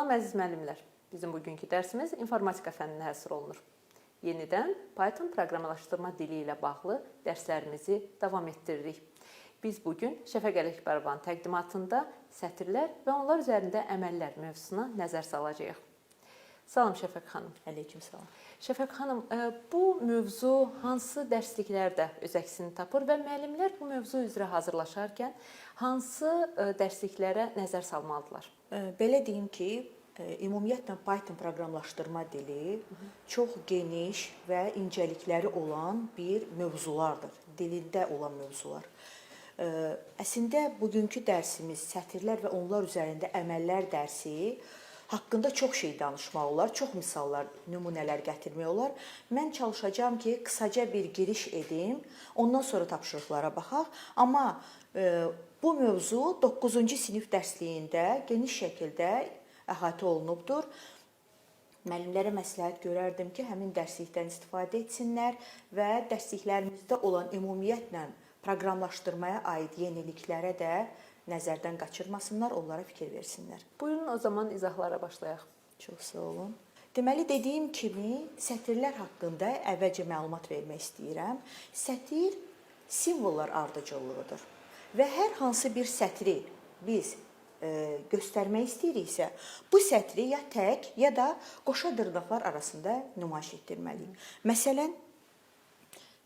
Salam əziz müəllimlər. Bizim bugünkü dərsimiz informatika fənninə həsr olunur. Yenidən Python proqramlaşdırma dili ilə bağlı dərslərimizi davam etdiririk. Biz bu gün Şəfəq Ələkbərovanın təqdimatında sətirlər və onlar üzərində əməllər mövzusuna nəzər salacağıq. Salam Şəfəq xanım. Aleykümselam. Şəfəq xanım, bu mövzu hansı dərsliklərdə öz əksini tapır və müəllimlər bu mövzu üzrə hazırlaşarkən hansı dərsliklərə nəzər salmalıdırlar? Belə deyim ki, ümumiyyətlə Python proqramlaşdırma dili çox geniş və incəlikləri olan bir mövzulardır. Dilində olan mövzular. Əslində bugünkü dərsimiz sətirlər və onlar üzərində əməllər dərsi haqqında çox şey danışmaq olar, çox misallar, nümunələr gətirmək olar. Mən çalışacağam ki, qısaca bir giriş edim, ondan sonra tapşırıqlara baxaq. Amma bu mövzu 9-cu sinif dərsliyində geniş şəkildə əhatə olunubdur. Müəllimlərə məsləhət görərdim ki, həmin dərslikdən istifadə etsinlər və dərsliklərimizdə olan ümumiyyətlə proqramlaşdırmaya aid yeniliklərə də nəzərdən qaçırmasınlar, onlara fikir versinlər. Buyurun o zaman izahlara başlayaq. Çox sağ olun. Deməli, dediyim kimi, sətirlər haqqında əvvəlcə məlumat vermək istəyirəm. Sətir simvollar ardıcıllığıdır və hər hansı bir sətri biz göstərmək istəyiriksə, bu sətri ya tək, ya da qoşa dırnaqlar arasında nümayiş etdirməliyik. Məsələn,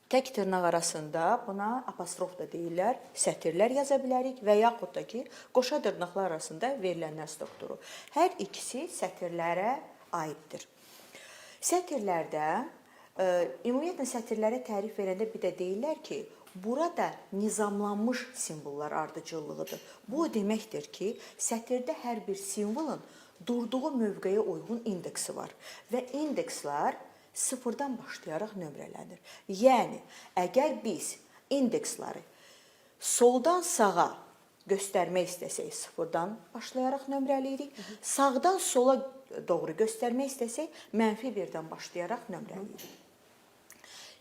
tək dırnaq arasında buna apostrof da deyirlər, sətirlər yaza bilərik və yaxud da ki, qoşa dırnaqlar arasında verilənlər strukturu. Hər ikisi sətirlərə aiddir. Sətirlərdə, ümumiyyətlə sətirlərə tərif verəndə bir də deyirlər ki, burada nizamlanmış simvollar ardıcıllığıdır. Bu o deməkdir ki, sətirdə hər bir simvolun durduğu mövqeyə uyğun indeksi var və indekslər sıfırdan başlayaraq nömrələnir. Yəni, əgər biz indeksləri soldan sağa göstərmək istəsək, sıfırdan başlayaraq nömrələyirik. Sağdan sola doğru göstərmək istəsək, mənfi birdən başlayaraq nömrələyirik.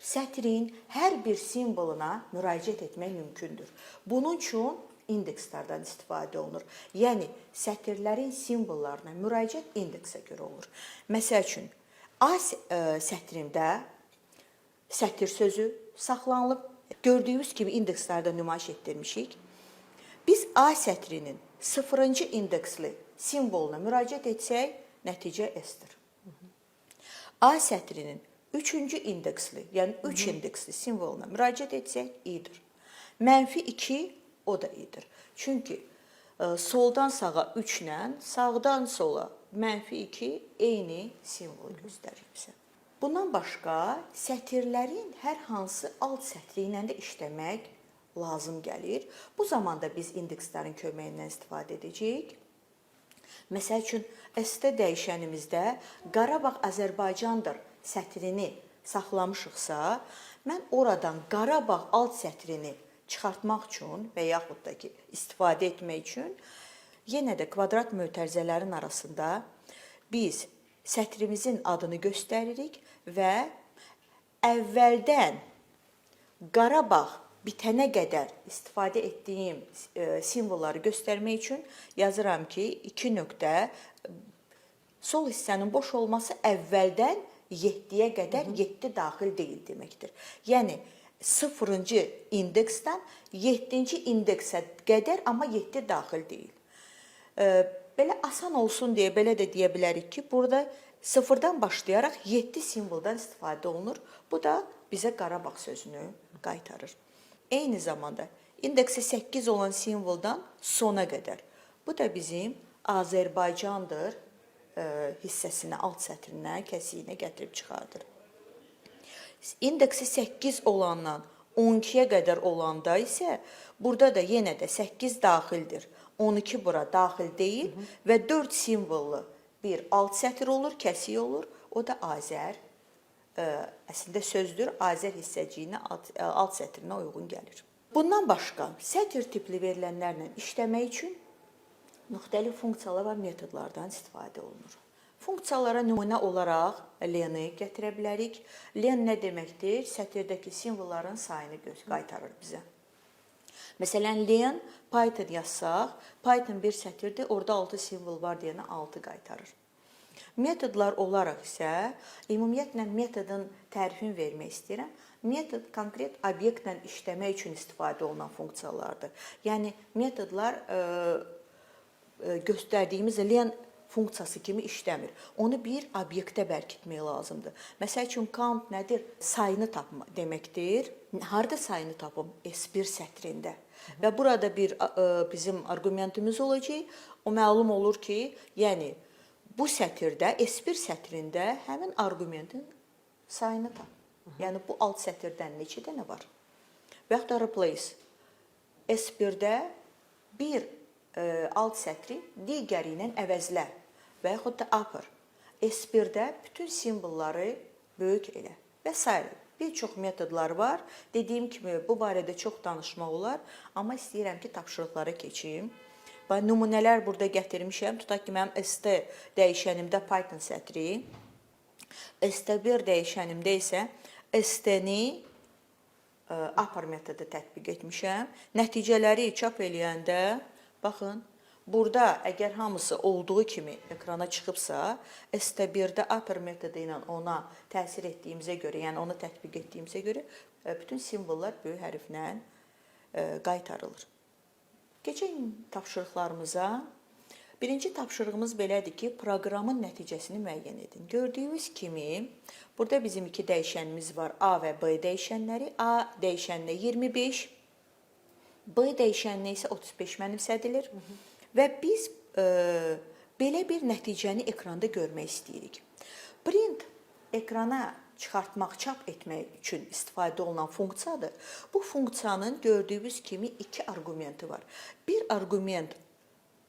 Sətrin hər bir simvoluna müraciət etmək mümkündür. Bunun üçün indekslərdən istifadə olunur. Yəni, sətirlərin simvollarına müraciət indeksə görə olur. Məsəl üçün, A sətrimdə sətir sözü saxlanılıb. Gördüyünüz kimi indekslərdə nümayiş etdirmişik. Biz A sətrinin 0-cı indeksli simvoluna müraciət etsək, nəticə S-dir. A sətrinin 3-cü indeksli, yəni 3 indeksli simvoluna müraciət etsək, I-dir. Mənfi 2, o da I-dir. Çünki soldan sağa 3 ilə, sağdan sola mənfi 2 eyni simvolu göstərir bizə. Bundan başqa sətirlərin hər hansı alt sətri ilə də işləmək lazım gəlir. Bu zamanda biz indekslərin köməyindən istifadə edəcəyik. Məsəl üçün, S-də dəyişənimizdə Qarabağ Azərbaycandır sətrini saxlamışıqsa, mən oradan Qarabağ alt sətrini çıxartmaq üçün və yaxud da ki, istifadə etmək üçün yenə də kvadrat mötərizələrin arasında biz sətrimizin adını göstəririk və əvvəldən Qarabağ bitənə qədər istifadə etdiyim simvolları göstərmək üçün yazıram ki, 2 nöqtə sol hissənin boş olması əvvəldən 7-yə qədər 7 daxil deyil deməkdir. Yəni, 0-cı indeksdən 7-ci indeksə qədər, amma 7 daxil deyil. Belə asan olsun deyə belə də deyə bilərik ki, burada 0-dan başlayaraq 7 simvoldan istifadə olunur. Bu da bizə Qarabağ sözünü qaytarır. Eyni zamanda indeksi 8 olan simvoldan sona qədər. Bu da bizim Azərbaycandır hissəsinə, alt sətrinə, kəsiyinə gətirib çıxardır. İndeksi 8 olandan 12-yə qədər olanda isə burada da yenə də 8 daxildir. 12 bura daxil deyil və 4 simvollu bir alt sətir olur, kəsik olur. O da Azər, əslində sözdür, Azər hissəciyinə, alt sətrinə uyğun gəlir. Bundan başqa sətir tipli verilənlərlə işləmək üçün müxtəlif funksiyalar və metodlardan istifadə olunur. Funksiyalara nümunə olaraq len-i gətirə bilərik. Len nə deməkdir? Sətirdəki simvolların sayını qaytarır bizə. Məsələn, len Python yazsaq, Python bir sətirdir, orada 6 simvol var deyənə 6 qaytarır. Metodlar olaraq isə ümumiyyətlə metodun tərifini vermək istəyirəm. Metod konkret obyektlə işləmək üçün istifadə olunan funksiyalardır. Yəni metodlar göstərdiyimiz len funksiyası kimi işləmir. Onu bir obyektə bərkitmək lazımdır. Məsəl üçün count nədir? Sayını tapma deməkdir. Harda sayını tapım? S1 sətrində. Və burada bir bizim arqumentimiz olacaq. O məlum olur ki, yəni bu sətirdə S1 sətrində həmin arqumentin sayını tap. Yəni bu alt sətirdən neçə dənə var? Və yaxud da replace. S1-də bir alt sətri digəri ilə əvəzlə və yaxud da upper. S1-də bütün simvolları böyük elə və sairə. Bir çox metodlar var. Dediyim kimi bu barədə çox danışmaq olar, amma istəyirəm ki, tapşırıqlara keçim. Bax, nümunələr burada gətirmişəm. Tutaq ki, mənim ST dəyişənimdə Python sətri, ST1 dəyişənimdə isə ST-ni upper metodu tətbiq etmişəm. Nəticələri çap eləyəndə baxın, burada əgər hamısı olduğu kimi ekrana çıxıbsa, ST1-də upper metodu ilə ona təsir etdiyimizə görə, yəni onu tətbiq etdiyimizə görə bütün simvollar böyük hərflə qaytarılır. Keçək tapşırıqlarımıza. Birinci tapşırığımız belədir ki, proqramın nəticəsini müəyyən edin. Gördüyünüz kimi, burada bizim iki dəyişənimiz var. A və B dəyişənləri. A dəyişəninə 25, B dəyişəninə isə 35 mənimsədilir. Və biz belə bir nəticəni ekranda görmək istəyirik. Print ekrana çıxartmaq, çap etmək üçün istifadə olunan funksiyadır. Bu funksiyanın gördüyünüz kimi iki arqumenti var. Bir arqument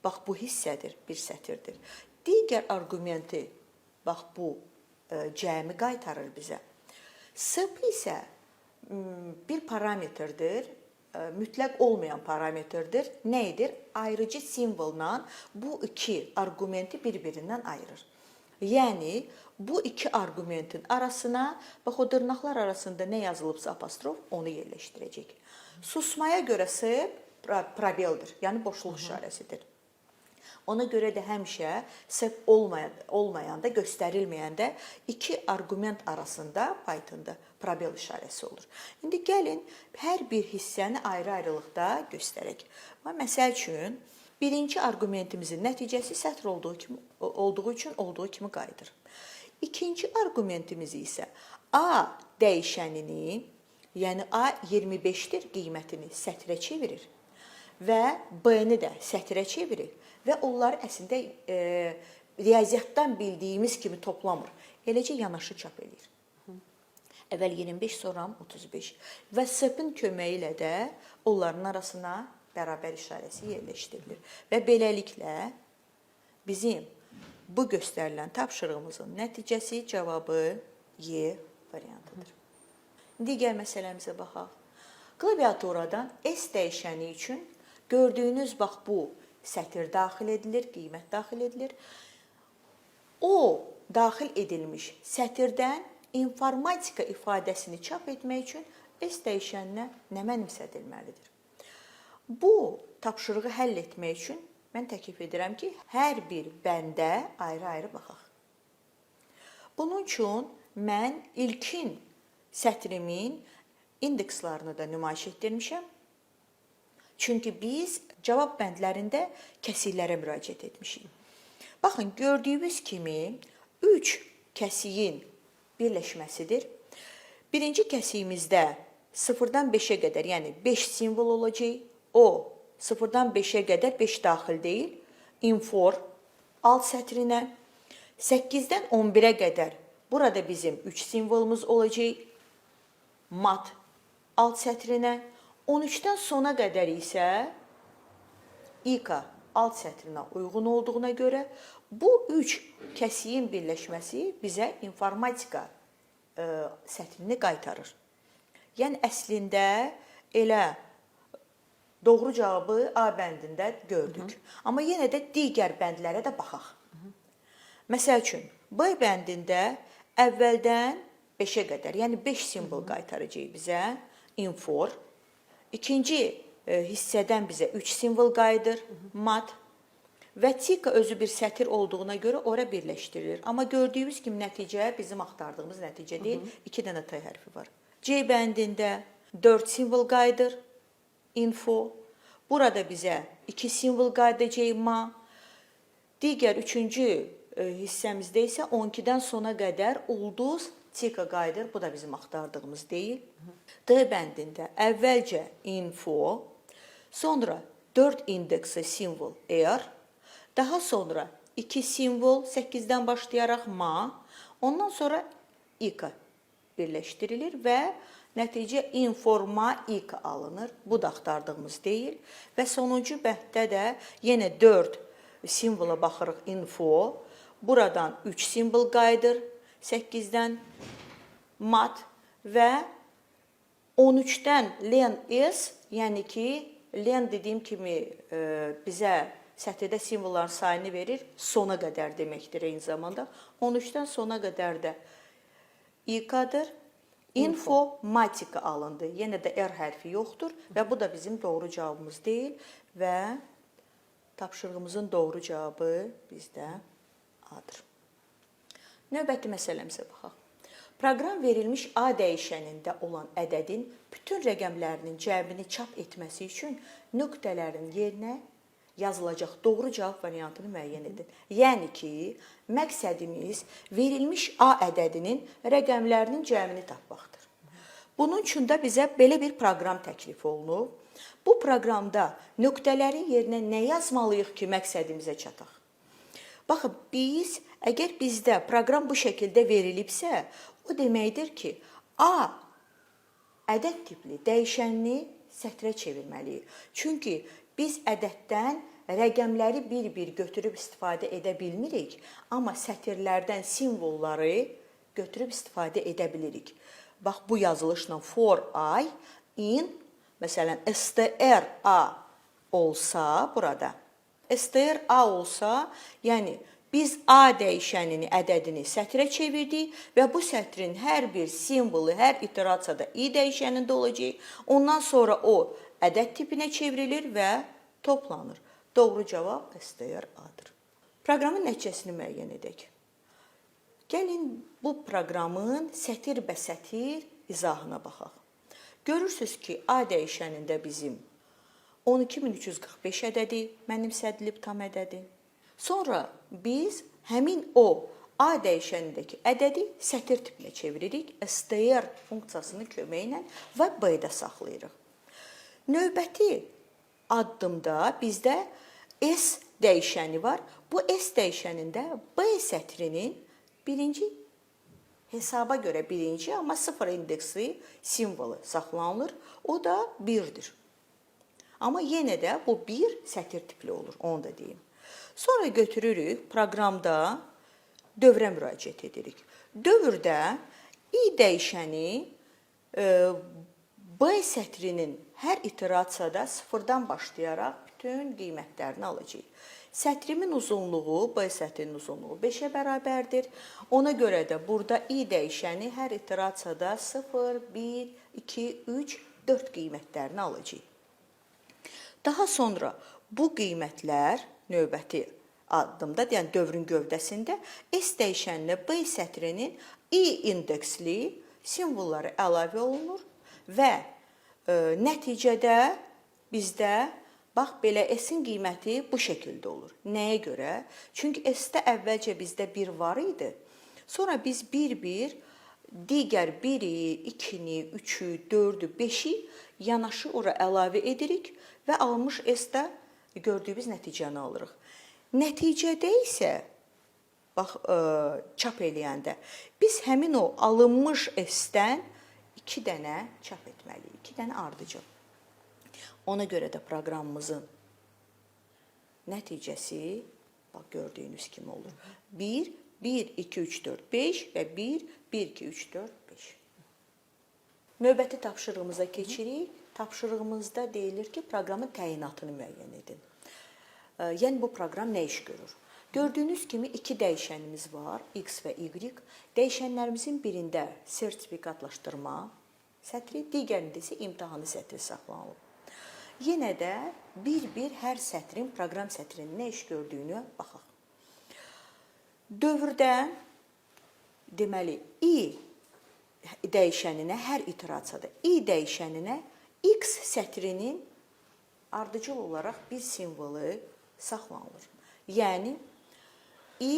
bax bu hissədir, bir sətirdir. Digər arqumenti bax bu cəmi qaytarır bizə. Sep isə bir parametrdir, mütləq olmayan parametrdir. Nə edir? Ayırıcı simvolla bu iki arqumenti bir-birindən ayırır. Yəni bu iki arqumentin arasına bax o dırnaqlar arasında nə yazılıbsa apostrof onu yerləşdirəcək. Susmaya görə sep probeldir, yəni boşluq işarəsidir. Ona görə də həmişə sep olmayanda, göstərilməyəndə iki arqument arasında Pythonda probel işarəsi olur. İndi gəlin hər bir hissəni ayrı-ayrılıqda göstərək. Məsəl üçün birinci arqumentimizin nəticəsi sətr olduğu üçün olduğu kimi qayıdır. İkinci arqumentimiz isə A dəyişənini, yəni A 25-dir qiymətini sətrə çevirir və B-ni də sətrə çevirir və onları əslində riyaziyyatdan bildiyimiz kimi toplamır. Eləcə yanaşı çap eləyir. Əvvəl 25, sonra 35 və sep-in köməyi ilə də onların arasına bərabər işarəsi yerləşdirilir. Və beləliklə bizim bu göstərilən tapşırığımızın nəticəsi, cavabı Y variantıdır. Digər məsələmizə baxaq. Klaviaturadan S dəyişəni üçün gördüyünüz bax bu sətir daxil edilir, qiymət daxil edilir. O daxil edilmiş sətirdən informatika ifadəsini çap etmək üçün S dəyişəninə nə mənimsədilməlidir? Bu tapşırığı həll etmək üçün mən təklif edirəm ki, hər bir bəndə ayrı-ayrı baxaq. Bunun üçün mən ilkin sətrimin indekslarını da nümayiş etdirmişəm. Çünki biz cavab bəndlərində kəsiklərə müraciət etmişik. Baxın, gördüyünüz kimi 3 kəsiyin birləşməsidir. Birinci kəsiyimizdə 0-dan 5-ə qədər, yəni 5 simvol olacaq. O 0-dan 5-ə qədər 5 daxil deyil. Infor alt sətrinə 8-dən 11-ə qədər burada bizim 3 simvolumuz olacaq. Mat alt sətrinə 13-dən sona qədər isə İK alt sətrinə uyğun olduğuna görə bu 3 kəsiyin birləşməsi bizə informatika sətrini qaytarır. Yəni əslində elə doğru cavabı A bəndində gördük. Amma yenə də digər bəndlərə də baxaq. Məsəl üçün B bəndində əvvəldən 5-ə qədər, yəni 5 simvol qaytaracaq bizə infor. İkinci hissədən bizə 3 simvol qayıdır, mat. Və tika özü bir sətir olduğuna görə ora birləşdirilir. Amma gördüyümüz kimi nəticə bizim axtardığımız nəticə deyil. 2 dənə T hərfi var. C bəndində 4 simvol qayıdır, info. Burada bizə 2 simvol qayıdacaq, ma. Digər üçüncü hissəmizdə isə 12-dən sona qədər ulduz tika qayıdır. Bu da bizim axtardığımız deyil. D bəndində əvvəlcə info, sonra 4 indeksi simvol R, daha sonra 2 simvol 8-dən başlayaraq ma, ondan sonra ika birləşdirilir və nəticə informatika alınır. Bu da axtardığımız deyil. Və sonuncu bənddə də yenə 4 simvola baxırıq info. Buradan 3 simvol qayıdır 8-dən mat və 13-dən len s, yəni ki, len dediyim kimi bizə sətirdə simvolların sayını verir, sona qədər deməkdir eyni zamanda. 13-dən sona qədər də İK-dır. Informatika alındı. Yenə də R hərfi yoxdur və bu da bizim doğru cavabımız deyil və tapşırığımızın doğru cavabı bizdə A-dır. Növbəti məsələmizə baxaq. Proqram verilmiş A dəyişənində olan ədədin bütün rəqəmlərinin cəmini çap etməsi üçün nöqtələrin yerinə yazılacaq doğru cavab variantını müəyyən edin. Yəni ki, məqsədimiz verilmiş A ədədinin rəqəmlərinin cəmini tapmaqdır. Bunun üçün də bizə belə bir proqram təklif olunub. Bu proqramda nöqtələrin yerinə nə yazmalıyıq ki, məqsədimizə çataq? Baxın, biz əgər bizdə proqram bu şəkildə verilibsə, o deməkdir ki, A ədəd tipli dəyişənini sətrə çevirməliyik. Çünki biz ədəddən rəqəmləri bir-bir götürüb istifadə edə bilmirik, amma sətirlərdən simvolları götürüb istifadə edə bilirik. Bax, bu yazılışla for i in, məsələn, str a olsa burada, str a olsa, yəni biz A dəyişənini, ədədini sətrə çevirdik və bu sətrin hər bir simvolu, hər iterasiyada i dəyişənində olacaq. Ondan sonra o ədəd tipinə çevrilir və toplanır. Doğru cavab str A-dır. Proqramın nəticəsini müəyyən edək. Gəlin bu proqramın sətir-bəsətir izahına baxaq. Görürsüz ki, A dəyişənində bizim 12345 ədədi mənimsədilib tam ədədi. Sonra biz həmin o A dəyişənindəki ədədi sətir tipinə çeviririk str funksiyasının köməyi ilə və B-də saxlayırıq. Növbəti addımda bizdə S dəyişəni var. Bu S dəyişənində B sətrinin birinci hesaba görə birinci, amma sıfır indeksi simvolu saxlanılır. O da 1-dir. Amma yenə də bu 1 sətir tipli olur, onu da deyim. Sonra götürürük, proqramda dövrə müraciət edirik. Dövrdə i dəyişəni B sətrinin hər iterasiyada sıfırdan başlayaraq bütün qiymətlərini alacaq. Sətrimin uzunluğu, B sətrinin uzunluğu 5-ə bərabərdir. Ona görə də burada i dəyişəni hər iterasiyada 0, 1, 2, 3, 4 qiymətlərini alacaq. Daha sonra bu qiymətlər növbəti addımda, yəni dövrün gövdəsində S dəyişəninə B sətrinin i indeksli simvolları əlavə olunur və nəticədə bizdə bax belə S-in qiyməti bu şəkildə olur. Nəyə görə? Çünki S-də əvvəlcə bizdə 1 var idi. Sonra biz bir-bir digər 1-i, 2-ni, 3-ü, 4-ü, 5-i yanaşı ora əlavə edirik və alınmış S-də gördüyümüz nəticəni alırıq. Nəticədə isə bax çap eləyəndə biz həmin o alınmış S-dən 2 dənə çap etməliyik. 2 dənə ardıcıl. Ona görə də proqramımızın nəticəsi bax gördüyünüz kimi olur. 1, 1, 2, 3, 4, 5 və 1, 1, 2, 3, 4, 5. Növbəti tapşırığımıza keçirik. Tapşırığımızda deyilir ki, proqramın təyinatını müəyyən edin. Yəni bu proqram nə iş görür? Gördüyünüz kimi iki dəyişənimiz var, x və y. Dəyişənlərimizin birində sertifikatlaşdırma sətri, digərində isə imtahanı sətri saxlanılıb. Yenə də bir-bir hər sətrin, proqram sətrinin nə iş gördüyünü baxaq. Dövrdə deməli i dəyişəninə hər iterasiyada i dəyişəninə x sətrinin ardıcıl olaraq bir simvolu saxlanılır. Yəni i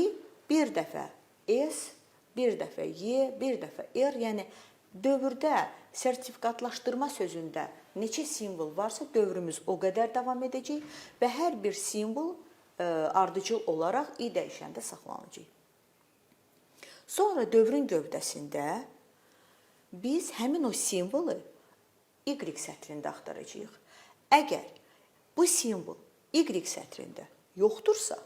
bir dəfə s, bir dəfə y, bir dəfə r, yəni dövrdə sertifikatlaşdırma sözündə neçə simvol varsa dövrümüz o qədər davam edəcək və hər bir simvol ardıcıl olaraq i dəyişəndə saxlanılacaq. Sonra dövrün gövdəsində biz həmin o simvolu y sətrində axtaracağıq. Əgər bu simvol y sətrində yoxdursa,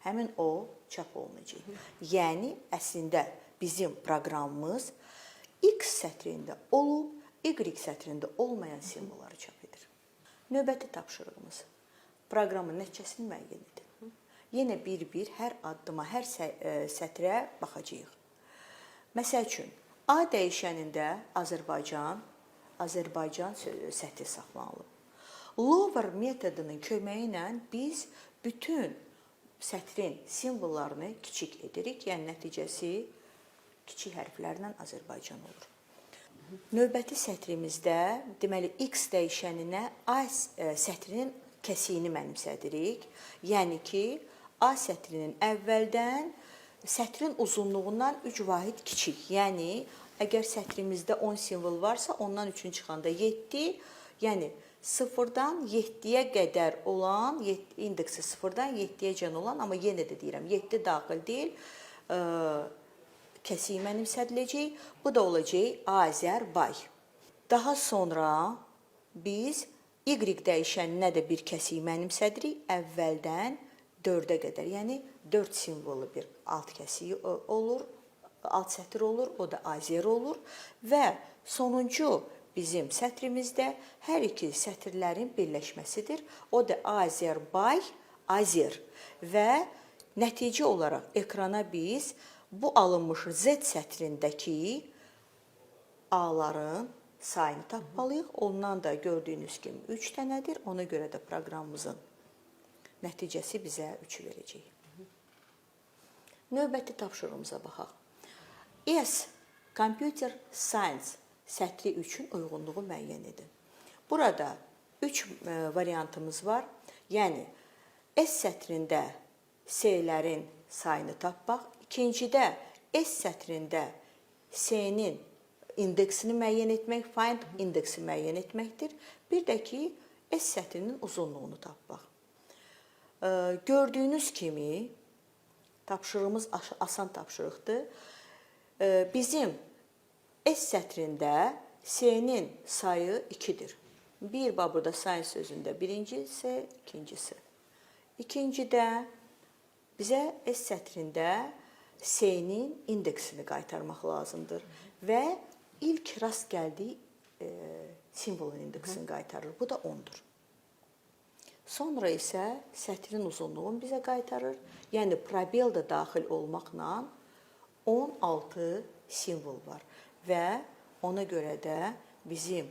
həmin o çap olunacaq. Yəni əslində bizim proqramımız x sətrində olub, y sətrində olmayan simvolları çap edir. Növbəti tapşırığımız proqramın nəticəsini müəyyən edin. Yenə bir-bir hər addıma, hər sətrə baxacağıq. Məsəl üçün, A dəyişənində Azərbaycan sətri saxlanılıb. Lower metodunun köməyi ilə biz bütün sətrin simvollarını kiçik edirik. Yəni nəticəsi kiçik hərflərlə Azərbaycan olur. Növbəti sətrimizdə deməli x dəyişəninə A sətrinin kəsiyini mənimsədirik. Yəni ki, A sətrinin əvvəldən sətrin uzunluğundan 3 vahid kiçik. Yəni əgər sətrimizdə 10 simvol varsa, ondan 3-ün çıxanda 7, yəni 0-dan 7-yə qədər olan, indeksi 0-dan 7-yəcən olan, amma yenə də deyirəm, 7 daxil deyil, kəsiyi mənimsədiləcək. Bu da olacaq Azərbay. Daha sonra biz y dəyişəninə də bir kəsiyi mənimsədirik. Əvvəldən 4-ə qədər, yəni 4 simvolu bir alt kəsiyi olur, alt sətir olur, o da Azer olur və sonuncu bizim sətrimizdə hər iki sətirlərin birləşməsidir. O da Azərbay, Azer və nəticə olaraq ekrana biz bu alınmış Z sətrindəki A-ların sayını tapmalıyıq. Ondan da gördüyünüz kimi 3 dənədir. Ona görə də proqramımızın nəticəsi bizə 3-ü verəcək. Növbəti tapşırığımıza baxaq. S Computer Science sətri üçün uyğunluğu müəyyən edin. Burada 3 variantımız var. Yəni S sətrində S-lərin sayını tapmaq, ikincidə S sətrində S-nin indeksini müəyyən etmək, find indeksi müəyyən etməkdir. Bir də ki, S sətrinin uzunluğunu tapmaq. Gördüyünüz kimi tapşırığımız asan tapşırıqdır. Bizim S sətrində S-nin sayı 2-dir. Bir bax burada sayın sözündə birinci S, ikinci S. İkincidə bizə S sətrində S-nin indeksini qaytarmaq lazımdır və ilk rast gəldiyi simvolun indeksini qaytarır. Bu da 10-dur. Sonra isə sətrin uzunluğunu bizə qaytarır. Yəni probel də daxil olmaqla 16 simvol var və ona görə də bizim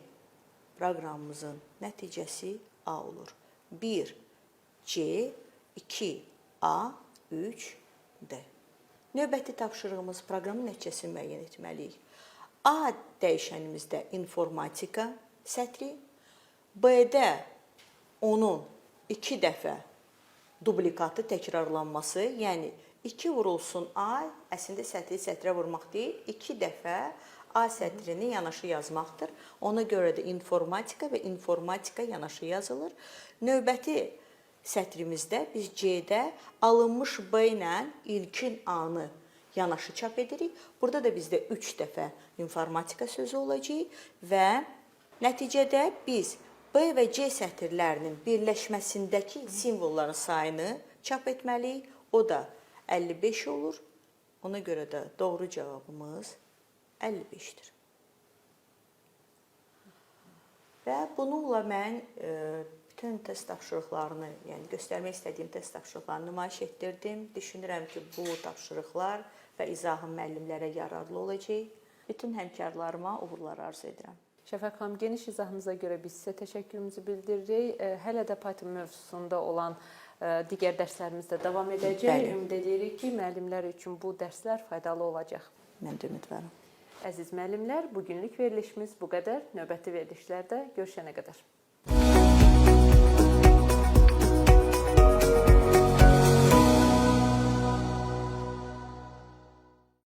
proqramımızın nəticəsi A olur. 1 C, 2 A, 3 D. Növbəti tapşırığımız proqramın nəticəsini müəyyən etməliyik. A dəyişənimizdə informatika sətri, B-də onun 2 dəfə dublikatı təkrarlanması, yəni 2 vurulsun A, əslində sətri sətrə vurmaq deyil, 2 dəfə A sətrini yanaşı yazmaqdır. Ona görə də informatika və informatika yanaşı yazılır. Növbəti sətrimizdə biz C-də alınmış B ilə ilkin A-nı yanaşı çap edirik. Burada da bizdə 3 dəfə informatika sözü olacaq və nəticədə biz B və C sətirlərinin birləşməsindəki simvolların sayını çap etməliyik. O da 55 olur. Ona görə də doğru cavabımız 55-dir. Və bununla mən bütün test tapşırıqlarını, yəni göstərmək istədiyim test tapşırıqlarını nümayiş etdirdim. Düşünürəm ki, bu tapşırıqlar və izahım müəllimlərə yararlı olacaq. Bütün həmkarlarıma uğurlar arzu edirəm. Şəfəq xanım, geniş izahınıza görə biz sizə təşəkkürümüzü bildiririk. Hələ də Python mövzusunda olan digər dərslərimiz də davam edəcək. Bəli. Ümid edirik ki, müəllimlər üçün bu dərslər faydalı olacaq. Mən də ümidvaram. Əziz müəllimlər, bugünlük verilişimiz bu qədər. Növbəti verilişlərdə görüşənə qədər.